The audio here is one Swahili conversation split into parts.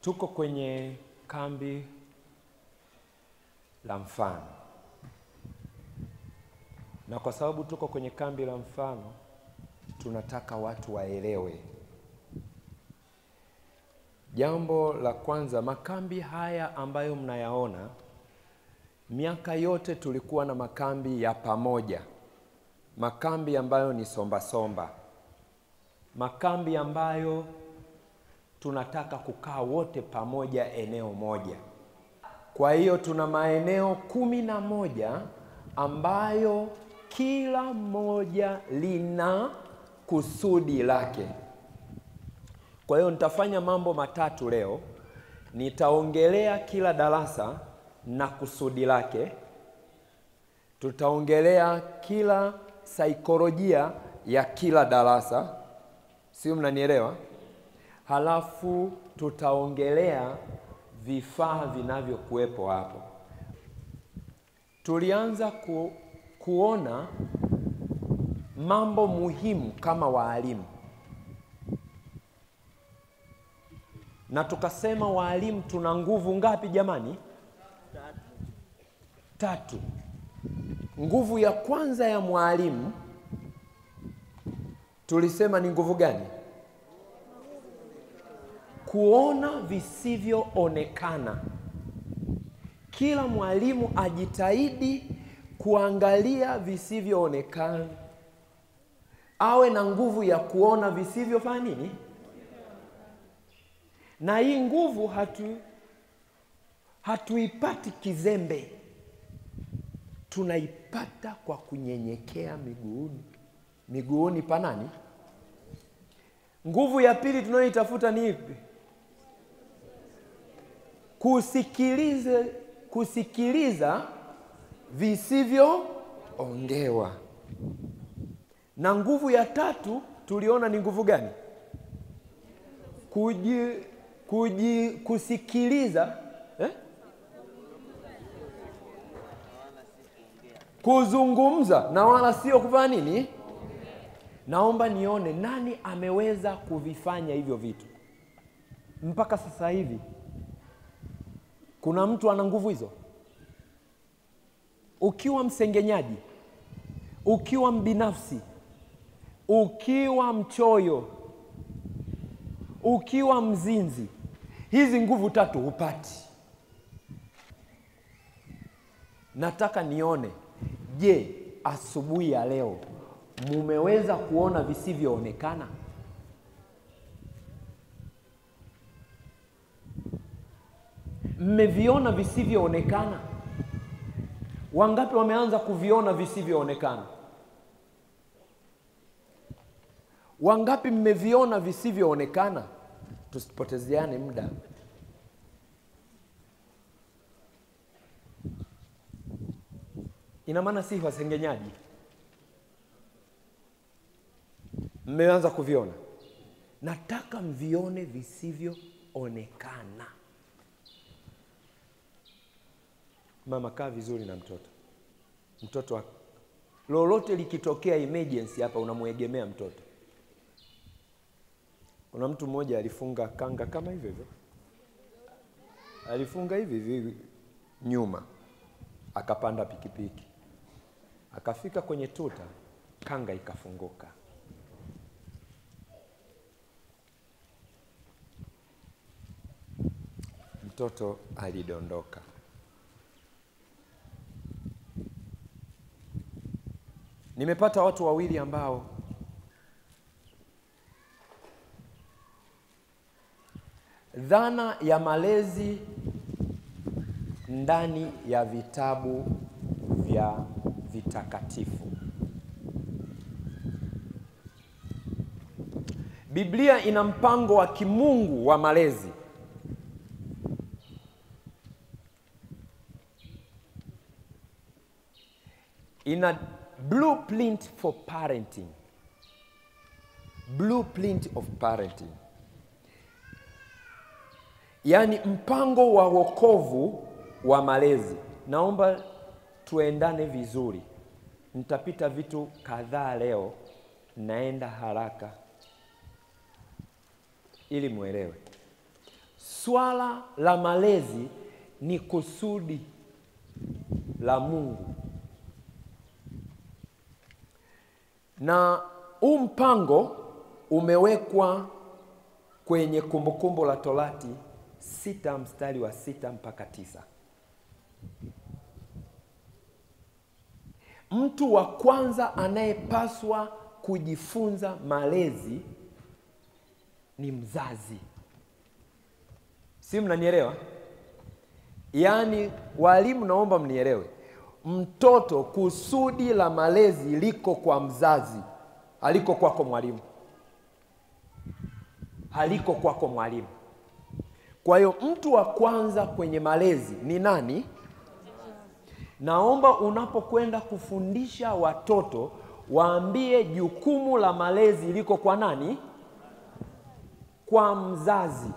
Tuko kwenye kambi la mfano. Na kwa sababu tuko kwenye kambi la mfano, tunataka watu waelewe. Jambo la kwanza, makambi haya ambayo mnayaona, miaka yote tulikuwa na makambi ya pamoja. Makambi ambayo ni somba somba. Makambi ambayo tunataka kukaa wote pamoja eneo moja. Kwa hiyo tuna maeneo 11 ambayo kila moja lina kusudi lake. Kwa hiyo nitafanya mambo matatu leo. Nitaongelea kila darasa na kusudi lake. Tutaongelea kila saikolojia ya kila darasa. Sio, mnanielewa? Halafu tutaongelea vifaa vinavyokuwepo hapo. Tulianza kuona mambo muhimu kama waalimu. Na tukasema waalimu tuna nguvu ngapi jamani? Tatu. Nguvu ya kwanza ya mwalimu tulisema ni nguvu gani? Kuona visivyoonekana. Kila mwalimu ajitahidi kuangalia visivyoonekana. Awe na nguvu ya kuona visivyofanya nini? Na hii nguvu hatuipati kizembe. Tunaipata kwa kunyenyekea miguuni. Miguuni pa nani? Nguvu ya pili tunayoitafuta ni ipi? Kusikiliza visivyoongewa. Na nguvu ya tatu tuliona ni nguvu gani? Kusikiliza, Kuzungumza na wala sio kufanya nini? Naomba nione nani ameweza kuvifanya hivyo vitu. Mpaka sasa hivi kuna mtu ana nguvu hizo? Ukiwa msengenyaji, ukiwa mbinafsi, ukiwa mchoyo, ukiwa mzinzi, hizi nguvu tatu hupati. Nataka nione, je, asubuhi ya leo mumeweza kuona visivyoonekana? Mmeviona visivyoonekana? Wangapi wameanza kuviona visivyoonekana? Wangapi mmeviona visivyoonekana? Tusipotezeane muda. Ina maana si wasengenyaji. Mmeanza kuviona. Nataka mvione visivyoonekana. Mama, kaa vizuri na mtoto. Mtoto lolote likitokea emergency hapa unamuegemea mtoto. Kuna mtu mmoja alifunga kanga kama hivyo hivyo. Alifunga hivi hivi nyuma. Akapanda pikipiki. Akafika kwenye tuta, kanga ikafunguka. Mtoto alidondoka. Nimepata watu wawili ambao dhana ya malezi ndani ya vitabu vya vitakatifu. Biblia ina mpango wa kimungu wa malezi. Ina blueprint for parenting. Blueprint of parenting. Yaani mpango wa wokovu wa malezi. Naomba tuendane vizuri. Nitapita vitu kadhaa leo, naenda haraka ili muelewe. Swala la malezi ni kusudi la Mungu. Na huu mpango umewekwa kwenye Kumbukumbu la Torati 6 mstari wa 6 mpaka 9. Mtu wa kwanza anayepaswa kujifunza malezi ni mzazi. Si mnanielewa? Yaani walimu naomba mnielewe. Mtoto, kusudi la malezi liko kwa mzazi, haliko kwako mwalimu. Haliko kwako mwalimu. Kwa hiyo mtu wa kwanza kwenye malezi ni nani? Naomba unapokwenda kufundisha watoto waambie jukumu la malezi liko kwa nani? Kwa mzazi.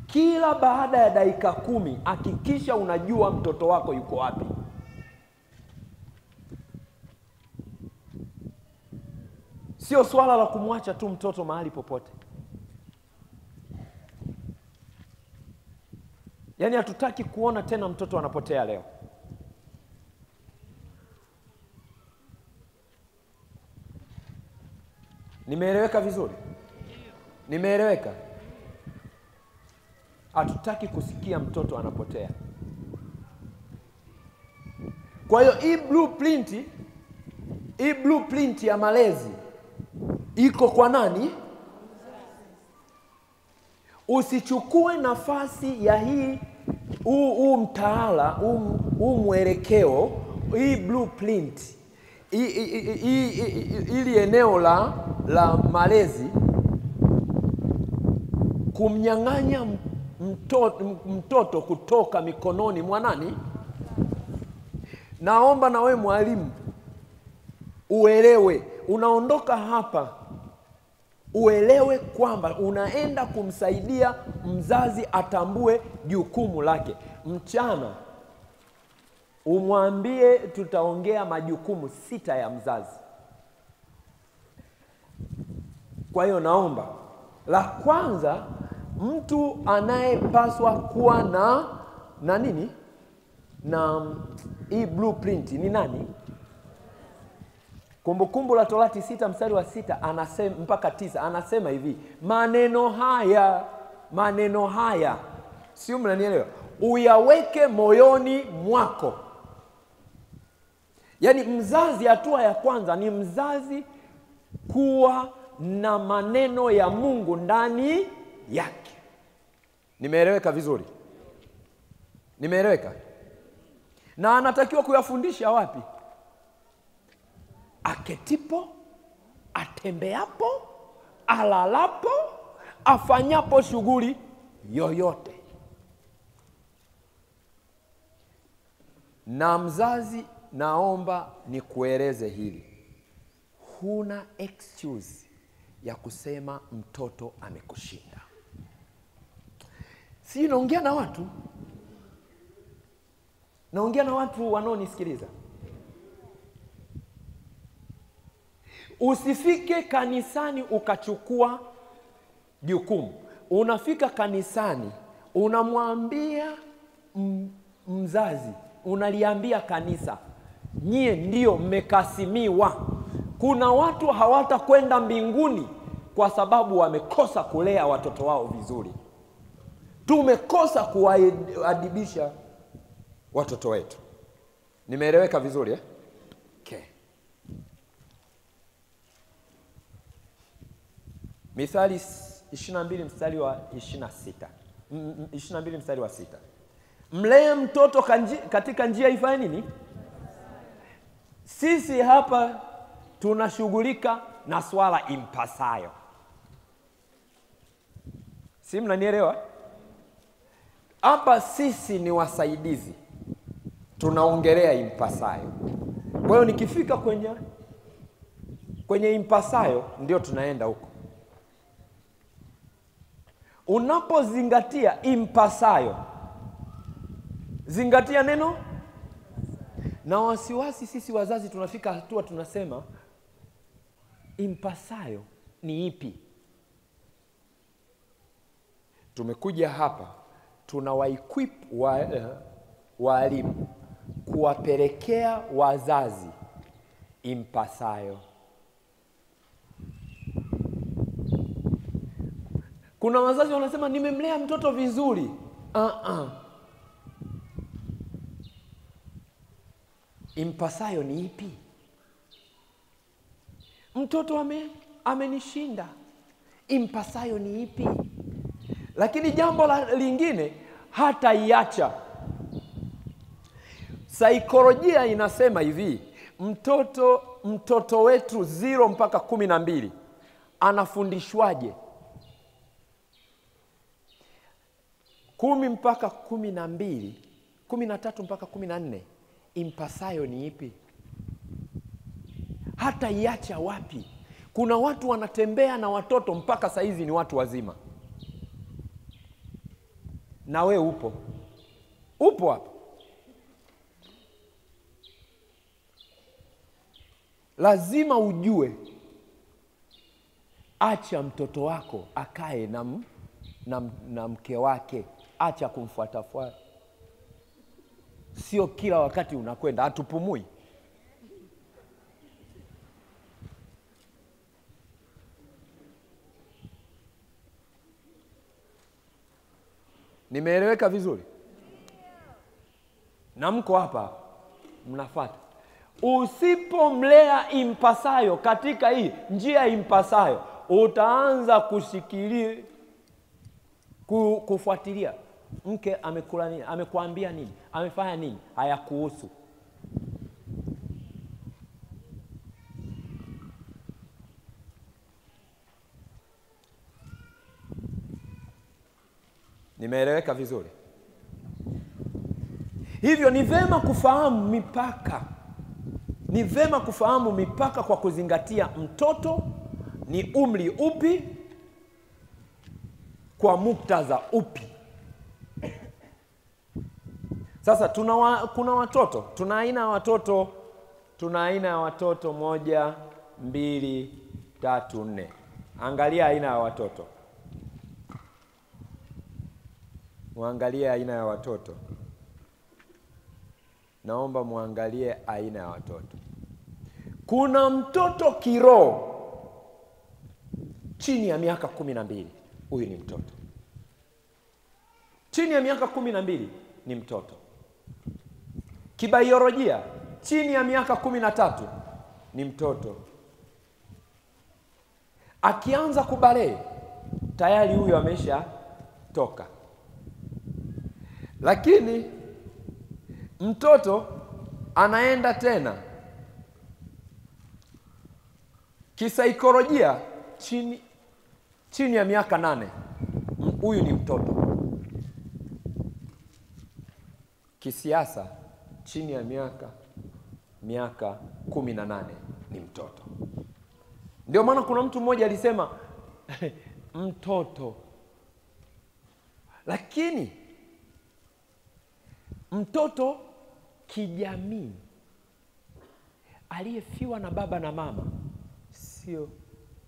Kila baada ya dakika 10 hakikisha unajua mtoto wako yuko wapi. Sio swala la kumwacha tu mtoto mahali popote. Yaani hatutaki kuona tena mtoto anapotea leo. Nimeeleweka vizuri? Nimeeleweka? Hatutaki kusikia mtoto anapotea. Kwa hiyo hii blueprint ya malezi iko kwa nani? Usichukue nafasi ya hii huu mtaala, huu mwelekeo, hii blueprint, ili eneo la malezi kumnyang'anya mtoto kutoka mikononi mwa nani? Naomba na wewe mwalimu uelewe, unaondoka hapa uelewe kwamba unaenda kumsaidia mzazi atambue jukumu lake. Mchana umwambie tutaongea majukumu 6 ya mzazi. Kwa hiyo naomba, la kwanza, mtu anayepaswa kuwa na nini? Na hii blueprint ni nani? Kumbukumbu la Torati 6 mstari wa 6 anasema mpaka 9 anasema hivi: maneno haya, sio mnanielewa, uyaweke moyoni mwako. Yaani mzazi, hatua ya kwanza ni mzazi kuwa na maneno ya Mungu ndani yake. Nimeeleweka vizuri? Nimeeleweka? Na anatakiwa kuyafundisha wapi? Aketipo, atembeapo, alalapo, afanyapo shughuli yoyote. Na mzazi, naomba nikueleze hili. Huna excuse ya kusema mtoto amekushinda. Si naongea na watu? Naongea na watu wanaonisikiliza. Usifike kanisani ukachukua jukumu. Unafika kanisani, unamwambia mzazi, unaliambia kanisa, nyie ndio mmekasimiwa. Kuna watu hawatakwenda mbinguni kwa sababu wamekosa kulea watoto wao vizuri. Tumekosa kuwaadibisha watoto wetu. Nimeeleweka vizuri eh? Okay. Mithali 22 mstari wa 26. 22 mstari wa 6. Mlee mtoto katika njia ifanye nini? Sisi hapa tunashughulika na swala impasayo. Si mnanielewa? Hapa sisi ni wasaidizi. Tunaongelea impasayo. Kwa hiyo nikifika kwenye impasayo ndio tunaenda huko. Unapozingatia impasayo, zingatia neno na wasiwasi. Sisi wazazi tunafika hatua tunasema impasayo ni ipi? Tumekuja hapa tunawa-equip walimu kuwapelekea wazazi impasayo. Kuna wazazi wanasema nimemlea mtoto vizuri. Impasayo ni ipi? Mtoto amenishinda. Impasayo ni ipi? Lakini jambo lingine, hataiacha. Saikolojia inasema hivi, mtoto wetu 0 mpaka 12 anafundishwaje? 10 mpaka 12, 13 mpaka 14, impasayo ni ipi? Hata iacha wapi? Kuna watu wanatembea na watoto mpaka saizi ni watu wazima. Na we upo. Upo hapo. Lazima ujue, acha mtoto wako akae na mke wake. Acha kumfuatafuata. Sio kila wakati unakwenda, hatupumui. Nimeeleweka vizuri? Na mko hapa mnafuata. Usipomlea impasayo katika hii njia impasayo, utaanza kushikilia, kufuatilia. Mke amekula nini? Amekuambia nini? Amefanya nini? Hayakuhusu. Nimeeleweka vizuri? Hivyo ni vema kufahamu mipaka. Ni vema kufahamu mipaka kwa kuzingatia mtoto ni umri upi, kwa muktadha upi. Sasa kuna watoto, tuna aina ya watoto, tuna aina ya watoto 1, 2, 3, 4. Angalia aina ya watoto. Muangalie aina ya watoto. Naomba muangalie aina ya watoto. Kuna mtoto kiroho chini ya miaka 12. Huyu ni mtoto. Chini ya miaka 12 ni mtoto. Kibaiolojia chini ya miaka 13 ni mtoto. Akianza kubalehe tayari huyu amesha toka. Lakini mtoto anaenda tena kisaikolojia chini ya miaka 8, huyu ni mtoto. Kisiasa chini ya miaka 18 ni mtoto. Ndio maana kuna mtu mmoja alisema mtoto. Lakini mtoto kijamii aliyefiwa na baba na mama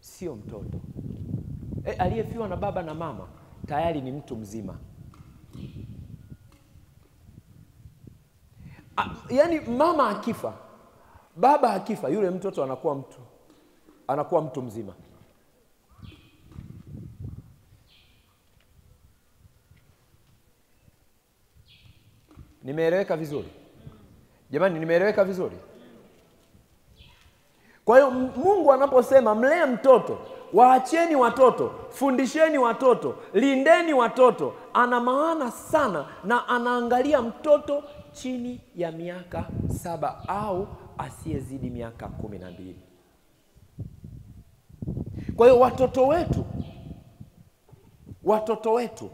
sio mtoto. Aliyefiwa na baba na mama tayari ni mtu mzima. Yaani mama akifa, baba akifa, yule mtoto anakuwa mtu mzima. Nimeeleweka vizuri? Jamani, nimeeleweka vizuri? Kwa hiyo Mungu anaposema mlee mtoto, waacheni watoto, fundisheni watoto, lindeni watoto, ana maana sana, na anaangalia mtoto chini ya miaka 7 au asiyezidi miaka 12. Kwa hiyo watoto wetu,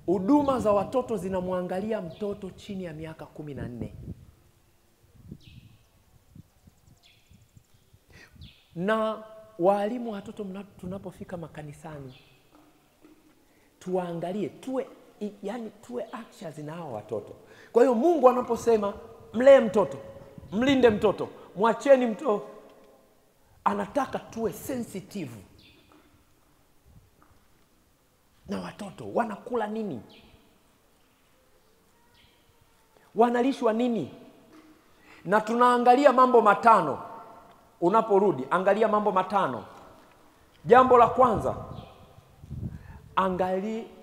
huduma za watoto zinamwangalia mtoto chini ya miaka 14. Na walimu watoto tunapofika makanisani, tuangalie, tuwe actions na hao watoto. Kwa hiyo Mungu anaposema mlee mtoto, mlinde mtoto, mwacheni mtoto, anataka tuwe sensitive. Na watoto wanakula nini? Wanalishwa nini? Na tunaangalia mambo matano. Unaporudi, angalia mambo matano. Jambo la kwanza,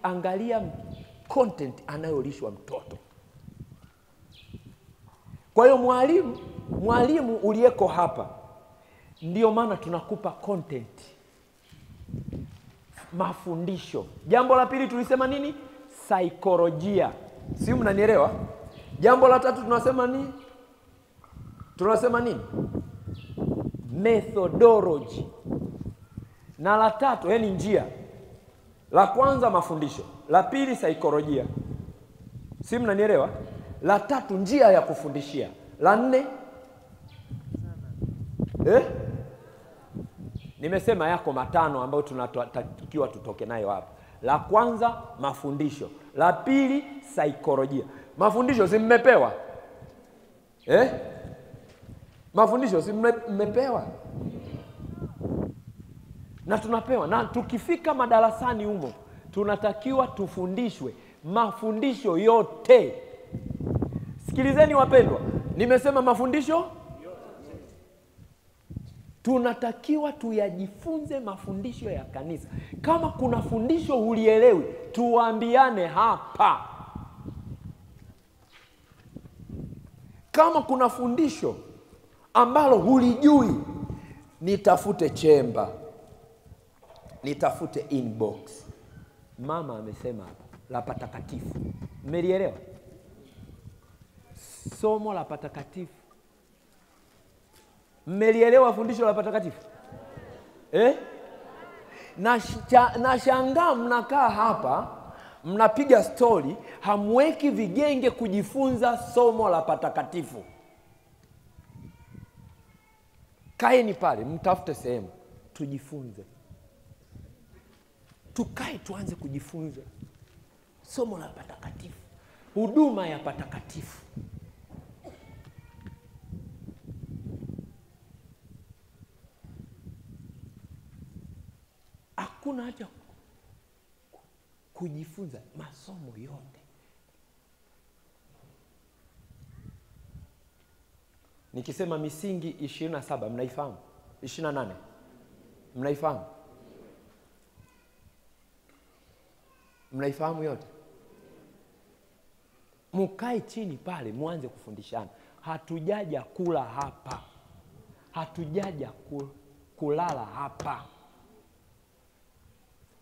angalia content anayolishwa mtoto. Kwa hiyo mwalimu uliyeko hapa, ndio maana tunakupa content, mafundisho. Jambo la pili tulisema nini? Saikolojia. Si mnanielewa? Jambo la tatu tunasema nini? Tunasema nini? Methodology. Na la tatu, yani njia. La kwanza mafundisho, la pili saikolojia. Si mnanielewa? La tatu njia ya kufundishia. La nne Nimesema yako matano ambayo tunatakiwa tutoke nayo hapa. La kwanza mafundisho, la pili saikolojia. Mafundisho si mmepewa? Mafundisho si mmepewa? Na tunapewa. Na tukifika madarasani humo tunatakiwa tufundishwe mafundisho yote. Sikilizeni wapendwa, nimesema mafundisho yote. Tunatakiwa tuyajifunze mafundisho ya kanisa. Kama kuna fundisho hulielewi, tuambiane hapa. Kama kuna fundisho ambalo hulijui, nitafute chemba, nitafute inbox. Mama amesema hapa, la patakatifu. Mmelielewa? Somo la patakatifu. Mmelielewa fundisho la patakatifu? Na shangaa mnakaa hapa, mnapiga story, hamweki vigenge kujifunza somo la patakatifu. Kaeni pale, mtafute sehemu, tujifunze. Tukae tuanze kujifunza somo la patakatifu, huduma ya patakatifu. Hakuna haja kujifunza masomo yote. Nikisema misingi 27 mnaifahamu? 28 mnaifahamu? Mnaifahamu yote? Mkae chini pale muanze kufundishana. Hatujaja kula hapa, hatujaja kulala hapa.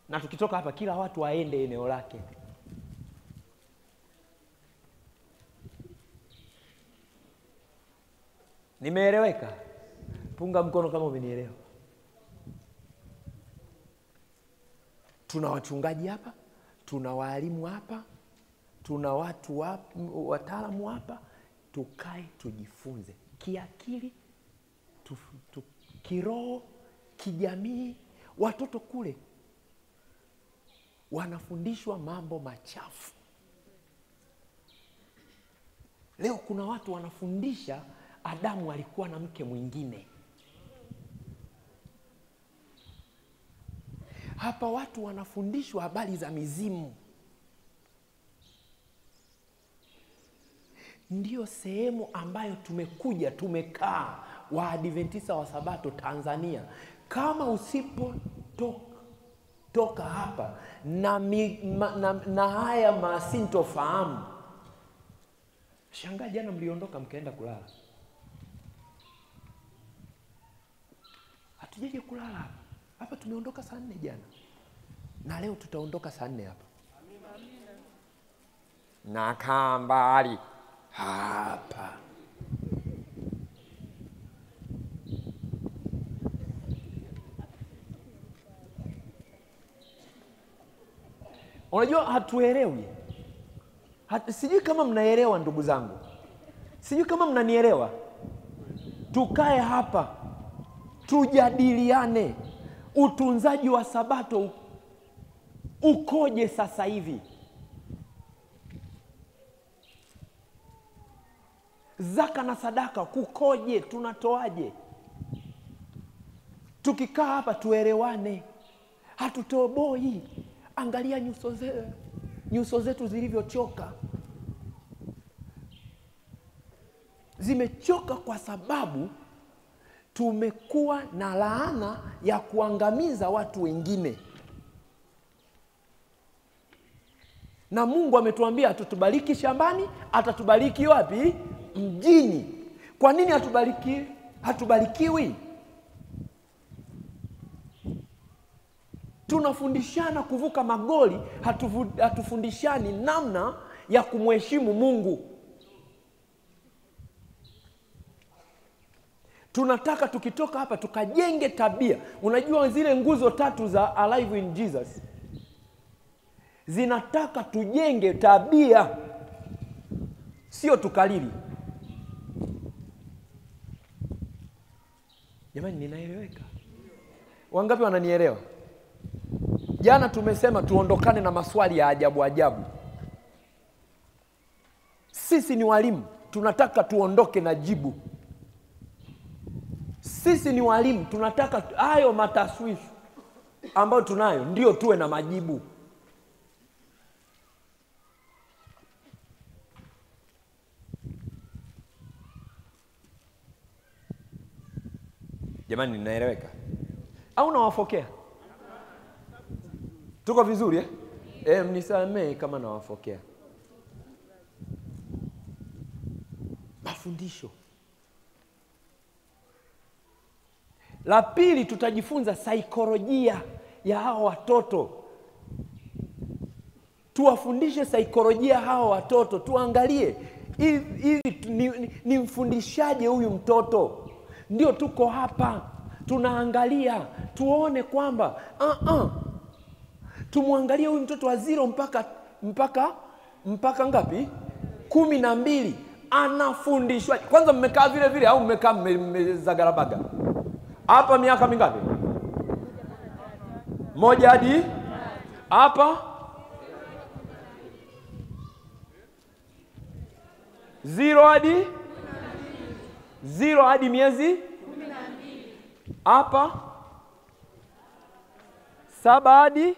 Na tukitoka hapa kila watu waende eneo lake. Nimeeleweka? Punga mkono kama umenielewa. Tuna wachungaji hapa, tuna walimu hapa, tuna watu wataalamu hapa. Tukae tujifunze kiakili, kiroho, kijamii. Watoto kule wanafundishwa mambo machafu. Leo kuna watu wanafundisha Adamu alikuwa na mke mwingine. Hapa watu wanafundishwa habari za mizimu. Ndiyo sehemu ambayo tumekuja, tumekaa Waadventista wa Sabato Tanzania. Kama usipo toka hapa na haya masintofahamu. Shangaa jana mliondoka mkaenda kulala. Hatujaje kulala hapa. Hapa tumeondoka saa 4 jana. Na leo tutaondoka saa 4 hapa. Amina. Na kambali hapa. Unajua hatuelewi. Sijui kama mnaelewa ndugu zangu. Sijui kama mnanielewa. Tukae hapa tujadiliane utunzaji wa Sabato ukoje sasa hivi. Zaka na sadaka kukoje, tunatoaje? Tukikaa hapa tuelewane. Hatutoboi. Angalia nyuso zetu zilivyochoka. Zimechoka kwa sababu tumekuwa na laana ya kuangamiza watu wengine. Na Mungu ametuambia atatubariki shambani, atatubariki wapi? Mjini. Kwa nini hatubarikiwi? Tunafundishana kuvuka magoli, hatufundishani namna ya kumheshimu Mungu. Tunataka tukitoka hapa tukajenge tabia. Unajua zile nguzo tatu za Alive in Jesus zinataka tujenge tabia, sio tukalili. Jamani, ninaeleweka? Wangapi wananielewa? Jana tumesema tuondokane na maswali ya ajabu ajabu. Sisi ni walimu, tunataka tuondoke na jibu. Sisi ni walimu, tunataka hayo mataswifu ambayo tunayo ndio tuwe na majibu. Jamani, ninaeleweka? Au nawafokea? Tuko vizuri eh? Mnisamee kama nawafokea. Mafundisho. La pili, tutajifunza saikolojia ya hao watoto. Tuwafundishe saikolojia hao watoto, tuangalie hivi ni mfundishaje huyu mtoto. Ndio tuko hapa tunaangalia, tuone kwamba tumwangalie huyu mtoto wa 0 mpaka ngapi? 12 anafundishwa. Kwanza mmekaa vile vile au mmekaa mmezagarabaga? Hapa miaka mingapi? 1 hadi hapa 0 hadi 0 hadi miezi 12. Hapa 7 hadi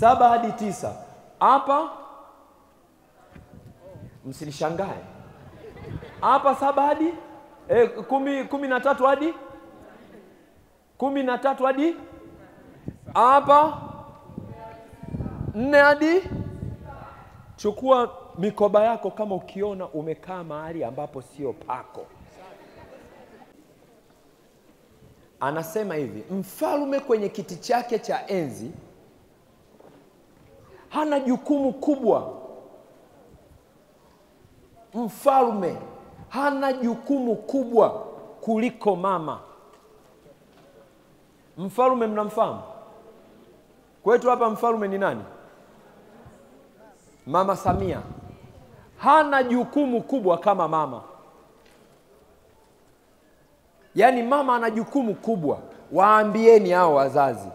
7 hadi 9. Hapa msinishangae. Hapa 7 hadi 13 hadi 13 hadi hapa 4 hadi. Chukua mikoba yako kama ukiona umekaa mahali ambapo sio pako. Anasema hivi, mfalme kwenye kiti chake cha enzi hana jukumu kubwa. Mfalme hana jukumu kubwa kuliko mama. Mfalme mnamfahamu? Kwetu hapa mfalme ni nani? Mama Samia. Hana jukumu kubwa kama mama. Yaani mama ana jukumu kubwa. Waambieni hao wazazi.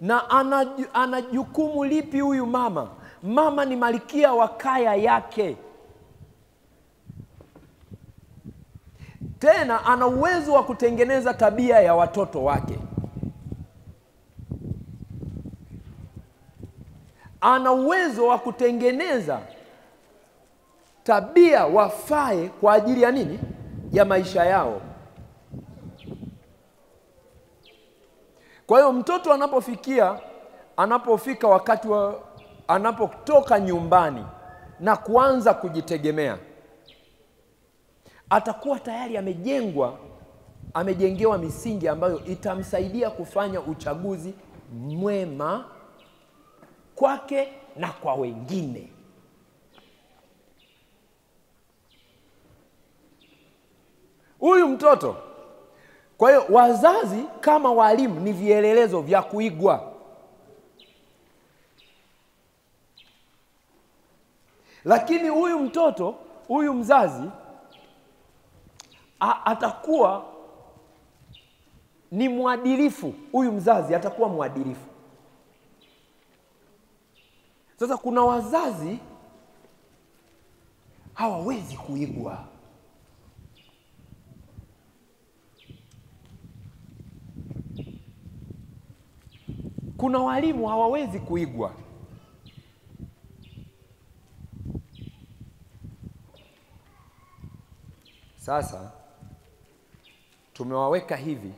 Na ana jukumu lipi huyu mama? Mama ni malkia wa kaya yake. Tena ana uwezo wa kutengeneza tabia ya watoto wake. Ana uwezo wa kutengeneza tabia wafae kwa ajili ya nini? Ya maisha yao. Kwa hiyo mtoto anapofika wakati wa anapotoka nyumbani na kuanza kujitegemea, atakuwa tayari amejengewa misingi ambayo itamsaidia kufanya uchaguzi mwema kwake na kwa wengine. Huyu mtoto. Kwa hiyo wazazi kama walimu ni vielelezo vya kuigwa. Lakini huyu mtoto, huyu mzazi atakuwa ni mwadilifu. Huyu mzazi atakuwa mwadilifu. Sasa kuna wazazi hawawezi kuigwa. Kuna walimu hawawezi kuigwa. Sasa tumewaweka hivi,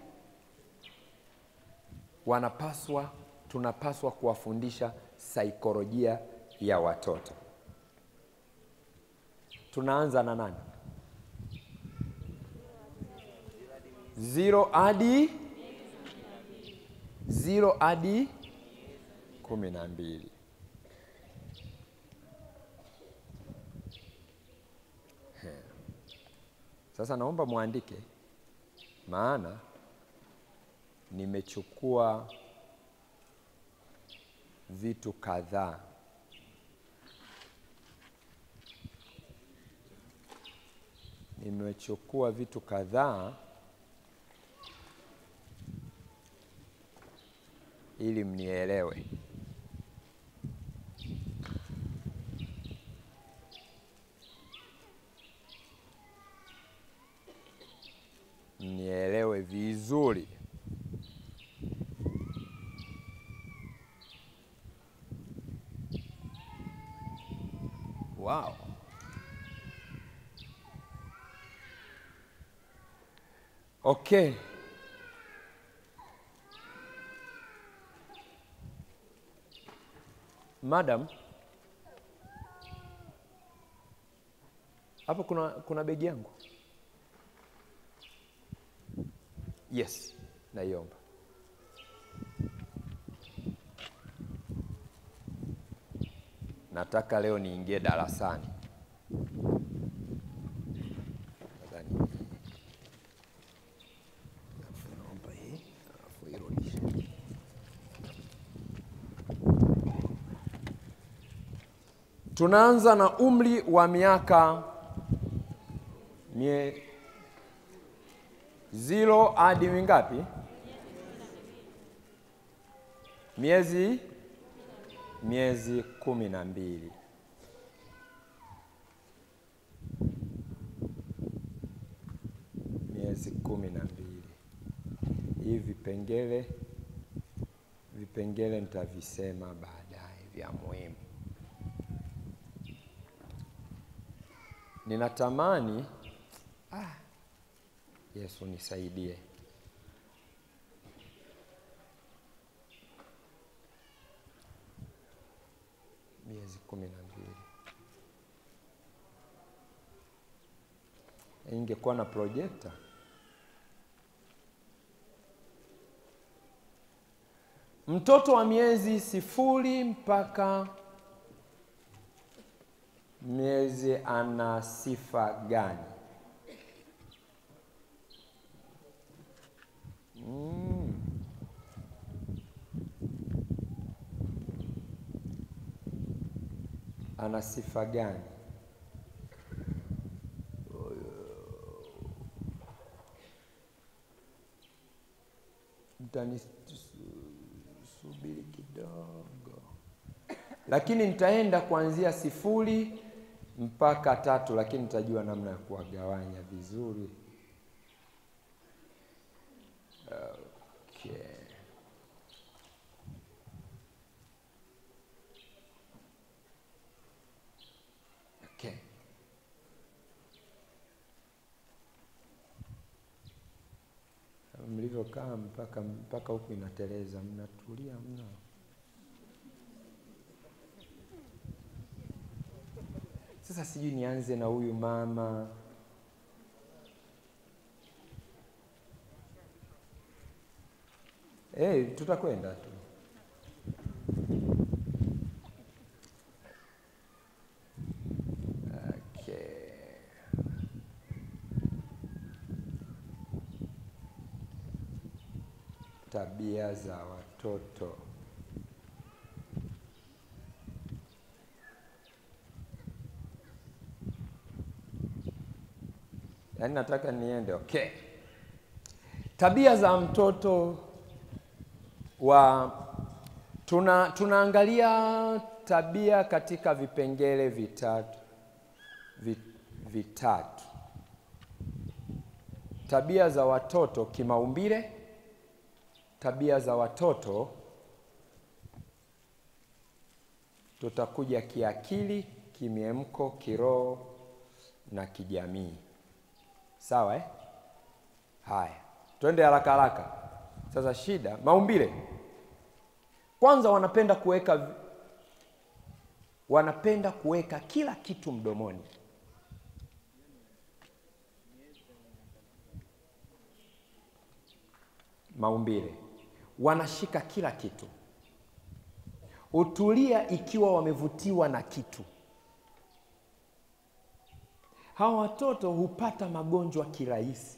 tunapaswa kuwafundisha saikolojia ya watoto. Tunaanza na nani? 0 hadi 0 hadi 12. Sasa naomba muandike, maana nimechukua vitu kadhaa. Nimechukua vitu kadhaa ili mnielewe. Mnielewe vizuri. Wow. Okay. Madam, hapo kuna begi yangu. Yes, naiomba. Nataka leo niingie darasani. Nadhani naomba hii, alafu irudishe. Tunaanza na umri wa miaka 0 hadi mingapi? Miezi 12. Miezi 12. Hivi vipengele nitavisema baadaye vya muhimu. Ninatamani, Yesu nisaidie. Miezi 12. Ingekuwa na projector. Mtoto wa miezi 0 mpaka miezi ana sifa gani? Ana sifa gani? Mtanisubiri kidogo. Lakini nitaenda kuanzia 0 mpaka 3, lakini nitajua namna ya kuwagawanya vizuri. Okay. Okay. Mlivyokaa mpaka huku inateleza, mnatulia mno. Sasa sijui nianze na huyu mama. Tutakwenda tu. Okay. Tabia za watoto. Yaani nataka niende, okay. Tabia za mtoto wa tunaangalia tabia katika vipengele vitatu. Tabia za watoto kimaumbile, tabia za watoto Tutakuja kiakili, kimiemko, kiroho na kijamii. Sawa eh? Haya, twende haraka haraka. Sasa shida, maumbile. Kwanza wanapenda kuweka kila kitu mdomoni. Maumbile. Wanashika kila kitu. Hutulia ikiwa wamevutiwa na kitu. Hawa watoto hupata magonjwa kirahisi.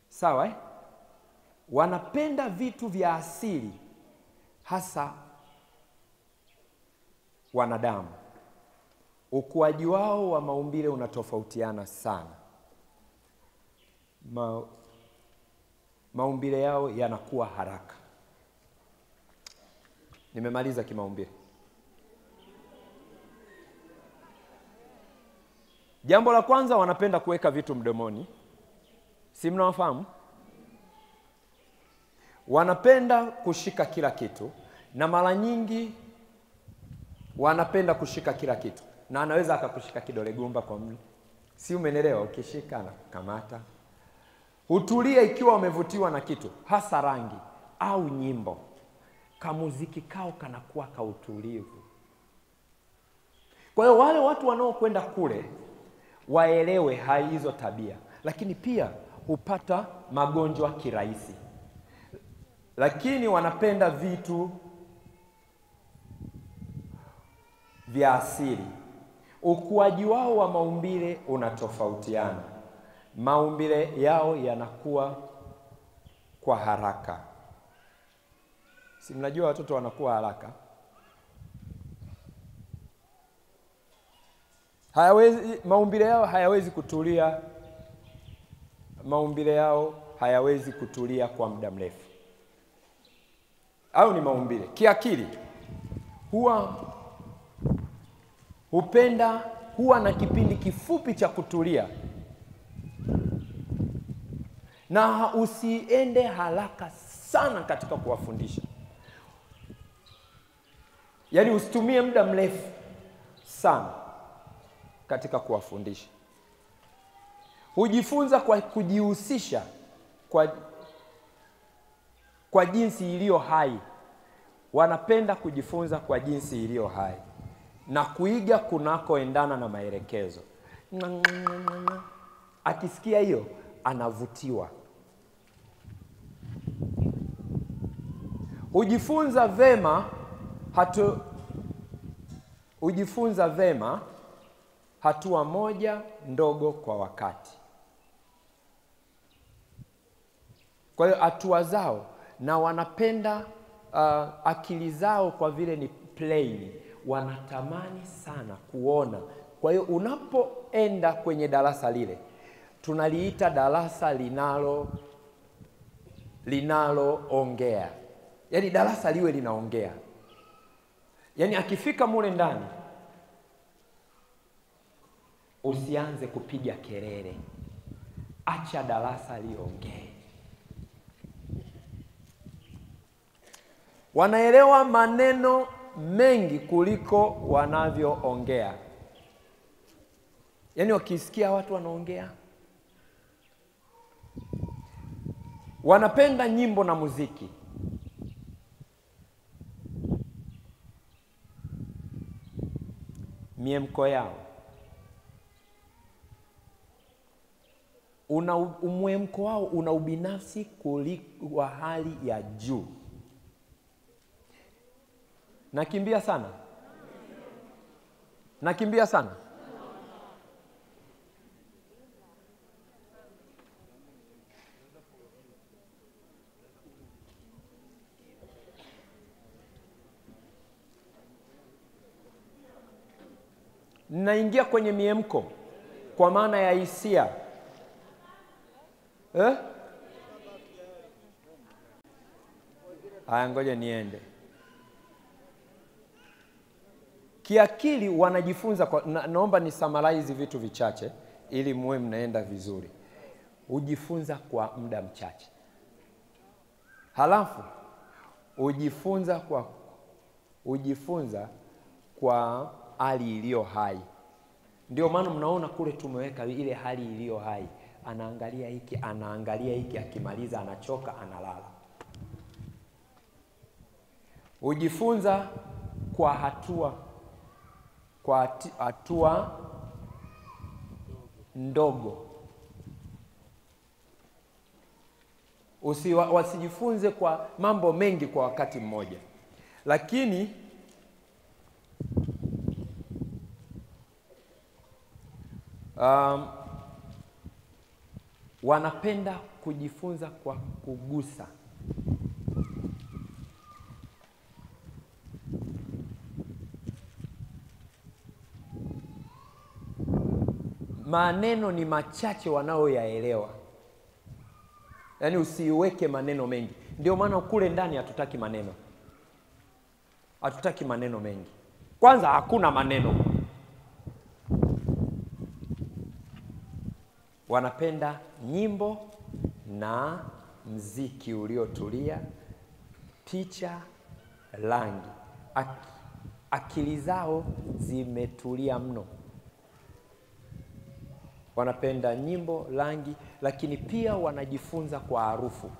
Sawa eh? Wanapenda vitu vya asili, hasa wanadamu. Ukuaji wao wa maumbile unatofautiana sana. Maumbile yao yanakuwa haraka. Nimemaliza kimaumbile. Jambo la kwanza, wanapenda kuweka vitu mdomoni. Si mnawafahamu? Wanapenda kushika kila kitu, na mara nyingi wanapenda kushika kila kitu. Na anaweza akakushika kidole gumba kwa mle. Si umeelewa? Ukishika anakukamata. Hutulia ikiwa wamevutiwa na kitu, hasa rangi au nyimbo. Kamuziki kao kanakuwa ka utulivu. Kwa hiyo wale watu wanaokwenda kule waelewe hai hizo tabia, lakini pia hupata magonjwa kirahisi. Lakini wanapenda vitu vya asili. Ukuaji wao wa maumbile unatofautiana. Maumbile yao yanakuwa kwa haraka. Si mnajua watoto wanakuwa haraka? Hayawezi, maumbile yao hayawezi kutulia. Maumbile yao hayawezi kutulia kwa muda mrefu. Au ni maumbile. Kiakili huwa na kipindi kifupi cha kutulia. Na usiende haraka sana katika kuwafundisha. Yaani usitumie muda mrefu sana katika kuwafundisha. Hujifunza kwa kujihusisha kwa jinsi iliyo hai. Wanapenda kujifunza kwa jinsi iliyo hai na kuiga kunakoendana na maelekezo. Akisikia hiyo anavutiwa. Hujifunza vema hatua moja ndogo kwa wakati. Kwa hiyo hatua zao, na wanapenda akili zao kwa vile ni plain, wanatamani sana kuona. Kwa hiyo unapoenda kwenye darasa lile, tunaliita darasa linaloongea. Yaani darasa liwe linaongea. Yaani akifika mule ndani, usianze kupiga kelele. Acha darasa liongee. Wanaelewa maneno mengi kuliko wanavyoongea. Yaani wakisikia watu wanaongea. Wanapenda nyimbo na muziki. Miemko yao. Mwemko wao una ubinafsi kuliko wa hali ya juu. Nakimbia sana. Nakimbia sana. Naingia kwenye miemko kwa maana ya hisia. Eh? Haya, ngoja niende. Kiakili wanajifunza kwa, naomba ni summarize vitu vichache ili muwe mnaenda vizuri. Hujifunza kwa muda mchache. Halafu Hujifunza kwa hali iliyo hai. Ndio maana mnaona kule tumeweka ile hali iliyo hai. Anaangalia hiki, anaangalia hiki, akimaliza anachoka, analala. Hujifunza kwa hatua, kwa hatua ndogo. Wasijifunze kwa mambo mengi kwa wakati mmoja. Lakini wanapenda kujifunza kwa kugusa. Maneno ni machache wanaoyaelewa. Yaani usiweke maneno mengi. Ndio maana kule ndani hatutaki maneno. Hatutaki maneno mengi. Kwanza hakuna maneno. Wanapenda nyimbo na mziki uliotulia, picha, rangi. Akili zao zimetulia mno. Wanapenda nyimbo, rangi, lakini pia wanajifunza kwa harufu.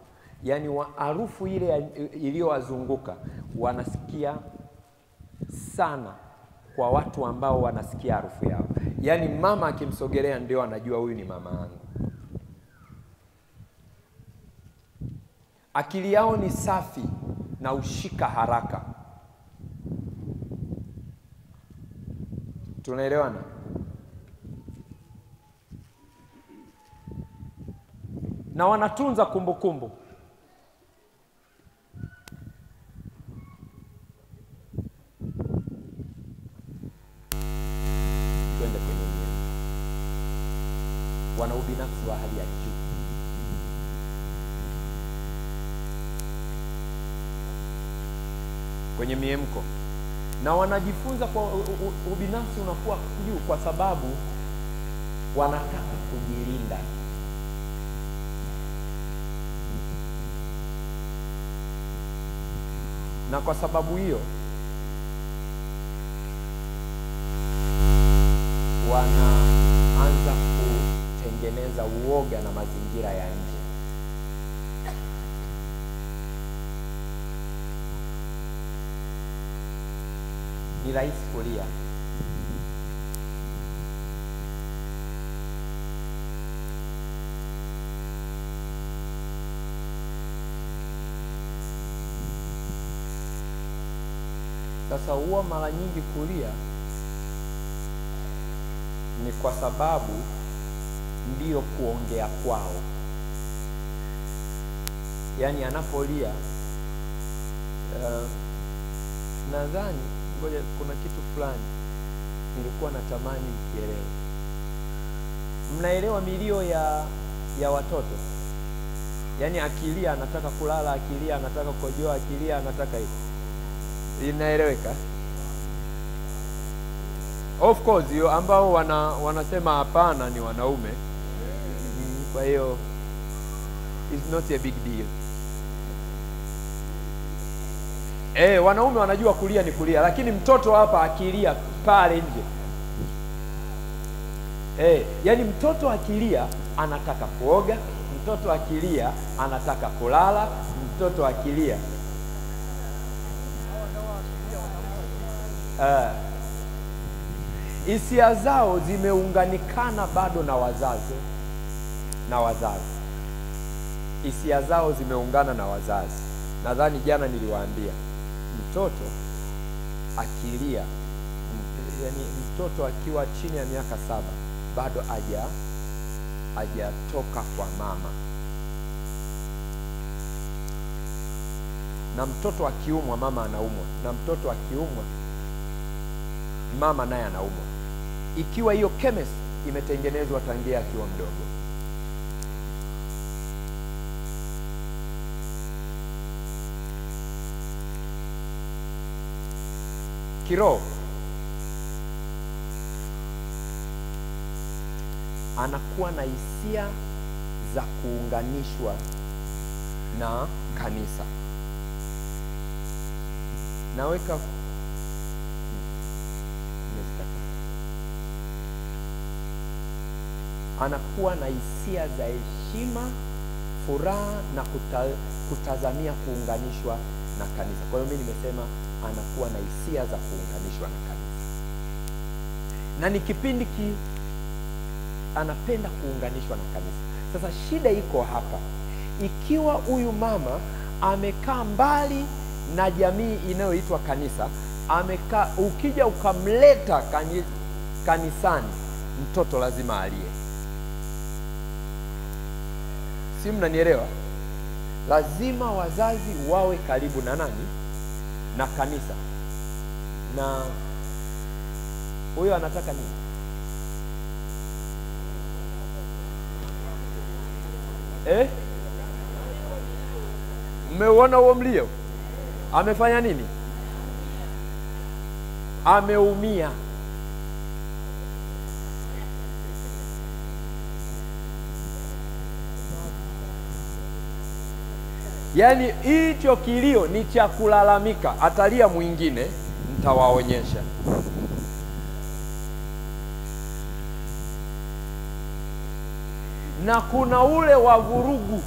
Yaani harufu ile iliyowazunguka wanasikia sana kwa watu ambao wanasikia harufu yao. Yaani mama akimsogelea ndio anajua huyu ni mama yangu. Akili yao ni safi na ushika haraka. Tunaelewana? Na wanatunza kumbukumbu. Twende kwenye nyimbo. Wana ubinafsi wa hali ya juu. Kwenye miemko. Na wanajifunza kwa ubinafsi unakuwa juu kwa sababu wanataka kujilinda. Na kwa sababu hiyo wanaanza kutengeneza uoga na mazingira ya nje. Ni rahisi kulia. Sasa huwa mara nyingi kulia ni kwa sababu ndiyo kuongea kwao. Yaani anapolia, nadhani ngoja, kuna kitu fulani nilikuwa natamani mkielewe. Mnaelewa milio ya watoto? Yaani akilia anataka kulala, akilia anataka kukojoa, akilia anataka hivi. Inaeleweka? Of course, yo ambao wanasema hapana ni wanaume. Kwa hiyo it's not a big deal. Wanaume wanajua kulia ni kulia, lakini mtoto hapa akilia pale nje. Yaani mtoto akilia anataka kuoga, mtoto akilia anataka kulala, mtoto akilia hisia zao zimeunganikana bado na wazazi. Na wazazi. Hisia zao zimeungana na wazazi. Nadhani jana niliwaambia, mtoto akilia, yani mtoto akiwa chini ya miaka 7 bado hajatoka kwa mama. Na mtoto akiumwa mama anaumwa, na mtoto akiumwa mama naye anaumwa. Ikiwa hiyo chemistry imetengenezwa tangia akiwa mdogo. Kiroho anakuwa na hisia za kuunganishwa na kanisa. Naweka anakuwa na hisia za heshima, furaha na kutazamia kuunganishwa na kanisa. Kwa hiyo mimi nimesema anakuwa na hisia za kuunganishwa na kanisa. Na ni kipindi anapenda kuunganishwa na kanisa. Sasa shida iko hapa. Ikiwa huyu mama amekaa mbali na jamii inayoitwa kanisa, amekaa, ukija ukamleta kanisani, mtoto lazima alie. Si mnanielewa? Lazima wazazi wawe karibu na nani? Na kanisa. Na huyo anataka nini? Mmeuona huo mlio? Amefanya nini? Ameumia. Yaani hicho kilio ni cha kulalamika. Atalia mwingine, nitawaonyesha. Na kuna ule wa vurugu.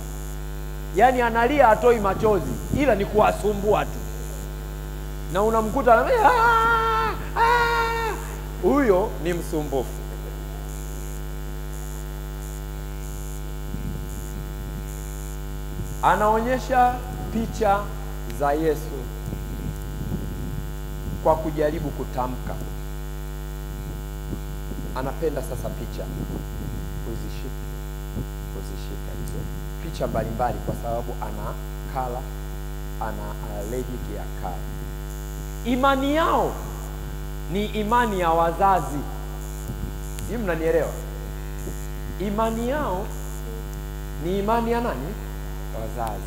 Yaani analia atoi machozi, ila ni kuwasumbua tu. Na unamkuta anambia, huyo ni msumbufu. Anaonyesha picha za Yesu kwa kujaribu kutamka. Anapenda sasa picha kuzishika hizo picha mbalimbali, kwa sababu ana kala, ana allergic ya kala. Imani yao ni imani ya wazazi. Sio, mnanielewa? Imani yao ni imani ya nani? Wazazi.